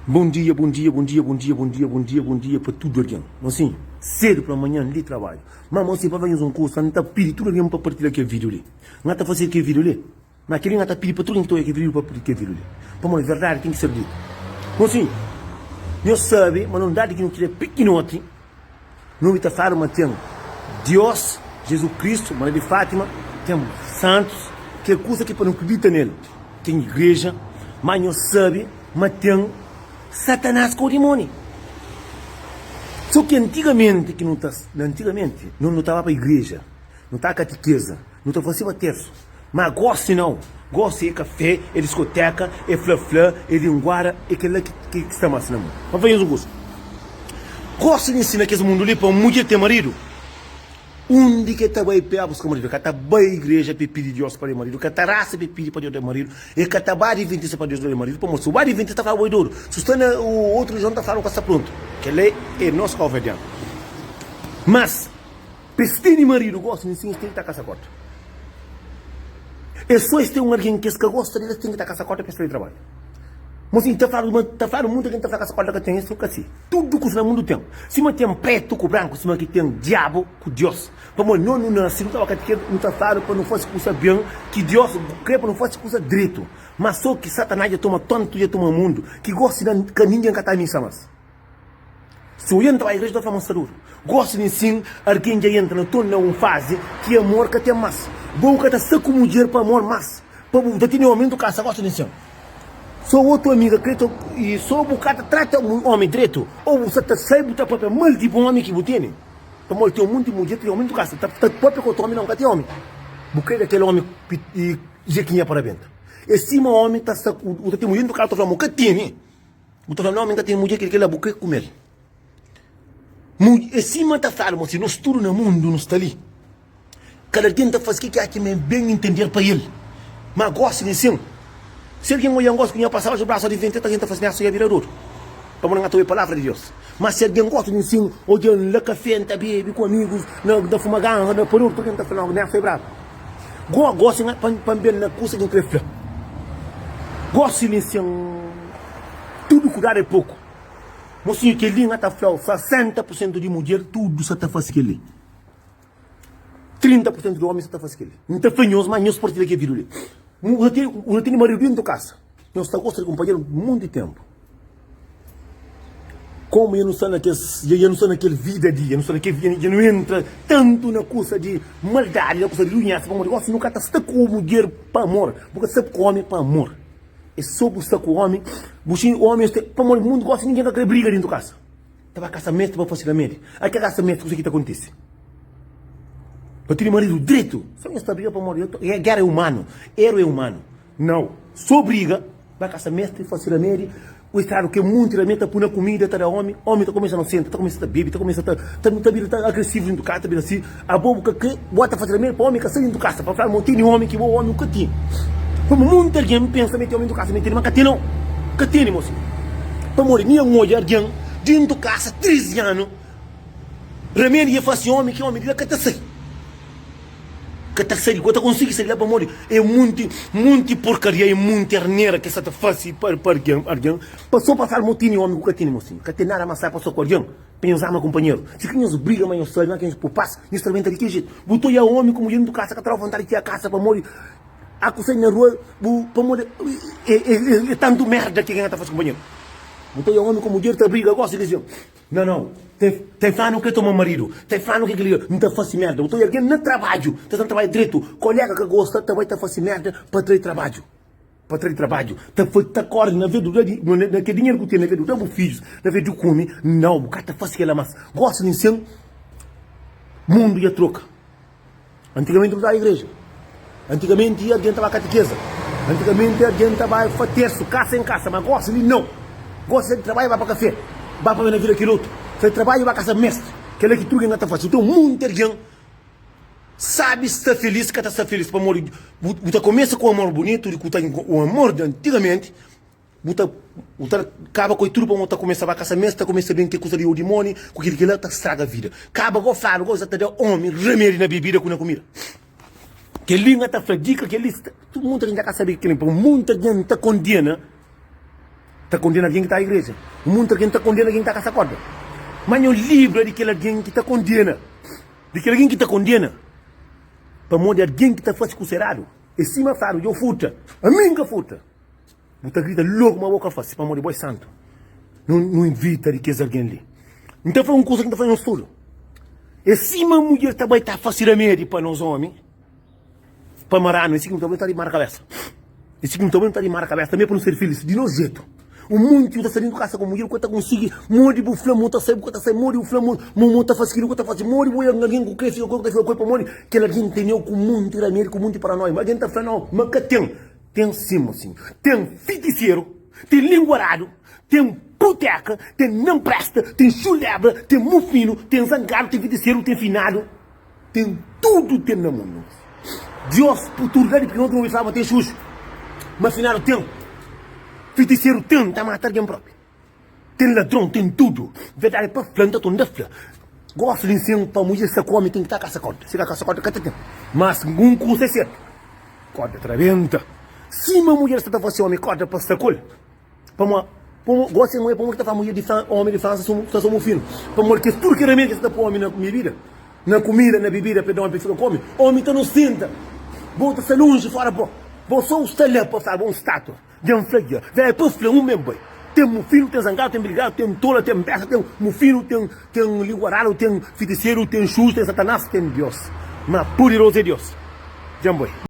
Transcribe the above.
Bom dia, bom dia, bom dia, bom dia, bom dia, bom dia, bom dia pa tudu algen. Mosinhu, sedu pa manhan li trabadju. Ma mosinhu, pa fla nhos un kusa, N ta pidi tudu algen pa partilha kel vídiu li. N ta fase kel vídiu li. Ma kel-li N ta pidi pa tudu algen ki ta odja kel vídiu pa partilha kel vídiu li. Pamodi verdadi ten ki ser ditu. Mosinhu, nhos sabe ma na un dadi ki nu kria pikinoti, Nu obi ta fladu ma ten Diós, Jezu Kristu, Maria di Fátima, ten santus, kel kuza ki pa nu kridita nel, ten igreja, má nhos sabe ma ten Satanás ku dimóni. Sô ki antigamenti ki nu ta, antigamenti nu nu ta ba pa igreja, nu ta katikeza, Nu ta fasiba tersu. Ma gosi nau. Gosi e kafé, e diskoteka, e fla-fla, e linguada, e kel-la ki sta mas na mundu. Pa fla nhos un kusa, gosi di nsina kes mundu li pa mudjer ten maridu, undi ki e ta bai pa buska maridu? E ka ta bai igreja pa e pidi Dios pa da maridu, e ka ta rasa pa e pidi pa Dios da maridu, e ka ta ba adventista pa Dios da maridu, pamodi si bu ba adventista ta fla bo e dodu, si bu sta na otu relijion ta fla bu ka sta prontu. Kel-la e nos kauverdianu. Mas. Pa es tene maridu gosi, nin sin es ten ki ta kasa kota. Es so es ten un algen ki es ka gosta del, es ten ki ta kasa kota pa es tra di trabadju. Mo sin, ta fladu ma, ta fladu mundu algen ta fla kasa kota ka ten, es fla ka si. Tudu kusa na mundu ten. Sima ten pretu ku branku, sima ki ten diabu ku Dios. Pamodi no nu nasi, nu ta ba katikeza, nu ta fladu pa nu fasi kusa ben, ki Dios kre pa nu fasi kusa dretu. Ma so ki Satanás dja toma tontu, dja toma mundu, ki gosi na ka ningen ka ta misa mas. Si bu entra igreja ta fla ma sta duru. Gosi di nsin argen dja entra na ton na un fazi ki amor ka ten mas. Bo bu ka ta sta ku mudjer pa amor mas pa bu ta tene omi dentu kasa gosi di nsin. So otu amiga kre ta i so bu ka ta trata omi dretu o bu sta ta sai bu ta papia mal di bu omi ki bu tene. Pamodi ten munti mudjer ki ten omi dentu kasa ta papia ku otu omi nau ka ten omi. Bu kre da kel omi i jekinha pa rabenta. E sima omi ta sta ku bu ta ten mudjer dentu kasa ta fla ma bu ka tene. Bu ta fla, Nau, mi N ka ten mudjer, kel-la bu krê kume-l. É sima ta fladu ma si nos tudu na mundu nu sta li, kada algen ta faze ke ki atxa ma é ben intender pa el. Má gósi li sin, si algen odja-m gósi ku nha pasadu brasu di frenti, algen ta fla si, Nessa dja bira dodu, pamodi N ka ta obi palavra di Deus. Má si algen gosta di nsin, odja-m la kafé, N ta bebe ku amigus, N ta fuma ganza, N ta pa dodu, algen ta fla, Nau, Nessa é brabu. Go, gósi N pa N ben na kusa ki N krê fla. Gósi li sin. Tudu kudadu é poku. Mosinhu kel-li N ta fla-u, 60 pur sentu di mudjer tudu sa ta fase kel-li. 30 pur sentu di omi sa ta fase kel-li. N ta fla nhos ma nhos partilha kel vídiu li. Bu ta tene maridu dentu kasa, nhos ta gosta di kunpanheru monti ténpu. Komu dja nu sta na kes, dja nu sta na kel vida di, dja nu sta na kel vida, dja nu entra tantu na kusa di maldadi, na kusa di runhesa, pamodi gosi nu ka ta sta ku mudjer pa amor, bu ka ta sta ku omi pa amor. É só bu sta ku omi, bu xinti omi es ten, pamodi mundu gosi ningen ka kre briga dentu kasa. Ta ba kasa mestri pa fasi ramedi. Ai ke kasa mestri kuse ki ta kontisi? Pa tene maridu dretu, só nhos ta briga pamodi eu to, é gera é umanu, eru é umanu. Nau, só briga, ba kasa mestri fasi ramedi, o estradu ke munti ramedi ta pui na kumida ta da omi, omi ta kumesa nosenta, ta kumesa ta bebi, ta kumesa ta ta ta bira ta agresivu dentu kasa, ta bira si. Abo bu ka kre bota faze ramedi pa omi ka sai dentu kasa pa fla ma tene omi ki bo omi bu ka tene. Pamodi munti algen pensa ma e ten omi dentu kasa ma e tene ma ka tene nau. Ka tene mosi. Pamodi mi N odja algen dentu kasa 13 anu ramedi e fase omi ki omi di la ka ta sai. Ka ta sai ka ta konsigi sai di la pamodi e munti munti porkaria e munti arnera ke sa ta fase pa pa algen algen pa so pa fla ma tene omi ku ka tene mosi. Ka ten nada mas sai pa so ku algen. Pa nhos ama kunpanheru. Si ka nhos briga ma nhos sabe ma ka nhos pô pas, nhos ta rabenta di ki jetu? Bu ta oja omi ku mudjer dentu kasa ka ta da vontadi di txega kasa pamodi a ku sai na rua bu pamodi e tantu merda ki kenha ta fasi kunpanheru. Bu ta oja omi ku mudjer ta briga gosi ki si nau nau ten flanu kre toma maridu ten flanu ke keli N ta fasi merda. Bu ta oja algen na trabadju ta sta na trabadju dretu kolega ka gosta ta bai ta fasi merda pa trai trabadju. Pa tra di trabadju, ta fai, ta kori na vez di da na kel dinheru ku ten, na vez di da bu fidjus, na vez di kume, nau, bu ka ta fasi kela mas. Gosi di nsen, mundu dja troka. Antigamenti bu ta bai igreja, antigamenti algen ta bai katikeza, antigamenti algen ta bai fa tersu, kasa en kasa, ma gosi li nau. Gosi sai di trabadju bai pa kafe, bai pa na vila kel otu, sai di trabadju bai kasa mestri. Kela ki tudu algen ka ta fasi. Nton munti algen Sabi sta feliz ka ta sta feliz pamodi bu ta kumesa ku amor bunitu di ku ta un amor di antigamenti bu ta bu ta kaba ku tudu pamodi ta kumesa ba kasa mes ta kumesa ben ke kusa di dimoni ku kil kila ta straga vida kaba go fladu go ta da omi remedi na bebida ku na kumida keli nga ta fla dika keli munta jinti ka sabi keli munta jinti ta kondena. Ta kondena algen ki ta igreja. Un monti algen ta kondena algen ki ta kasa korda. Má nho libra di kel algen ki ta kondena, di kel algen ki ta kondena, pamodi algen ki ta fase kusa eradu é sima fladu, Dja-u furta, ami N ka furta. Bu ta grita logu ma bo ka fase, pamodi bo é santu. Nu ivita di kes algen li. N ta fla un kusa ki N ta fla nhos tudu, é sima mudjer ta bai ta fase ramedi pa nos omi. Pa maranu, é si ki nu ta bai, nu ta di mara kabesa. É si ki nu ta bai, nu ta di mara kabesa tanbe pa nu ser filis di nos jetu. Un monti bu ta sta dentu kasa ku mudjer, bu ka ta konsigi, modi bu fla mo ta sai, bu ka ta sai, modi bu fla mo mo ta fasi kili, bu ka ta fasi, modi bu oja un algin ku kre fika ku el, ku ta fika ku el, pamodi kel algin teneu ku monti ramedi, ku monti paranoia. Ma algin ta fla nau, ma ka ten. Ten sin, mosinhu. Ten fitiseru, ten linguaradu, ten puteka, ten nan presta, ten xulebra, ten mufinu, ten zangadu, ten fitiseru, ten finadu. Ten tudu ten na mundu. Dios pu tudu la di piki otu obi fla ma ten xuxu ma finadu ten fitiseru ten ta mata algen propi ten ladron ten tudu verdadi pa fla nta torna fla gostu di nsin pa mudjer sta ku omi ten ki ta kasa konta si ka kasa konta ka ta ten mas un kusa é sertu korda ta rabenta sima mudjer sta ta fasi omi korda pa sta ku el. Pamodi, pamo, gosi é pamodi ki ta fla mudjer di Fransa, omi di Fransa sum, sta so mufinu. Pamodi kes tudu ki remedi ki es ta poi omi na bibida, na kumida, na bibida, perdon, omi pa fika ku omi, omi ta nosenta. Bo ta sta lonji fora bo. Bo so sta la pa fla bo un statua. Dja N fla dja. Velha pa fla un ben bai. Ten mufinu, ten zangadu, ten brigadu, ten tola, ten besta, ten mufinu, ten, ten linguaradu, ten fitiseru, ten xuxu, ten satanas, ten Dios. Ma pudirozu é Dios. Dja N bai.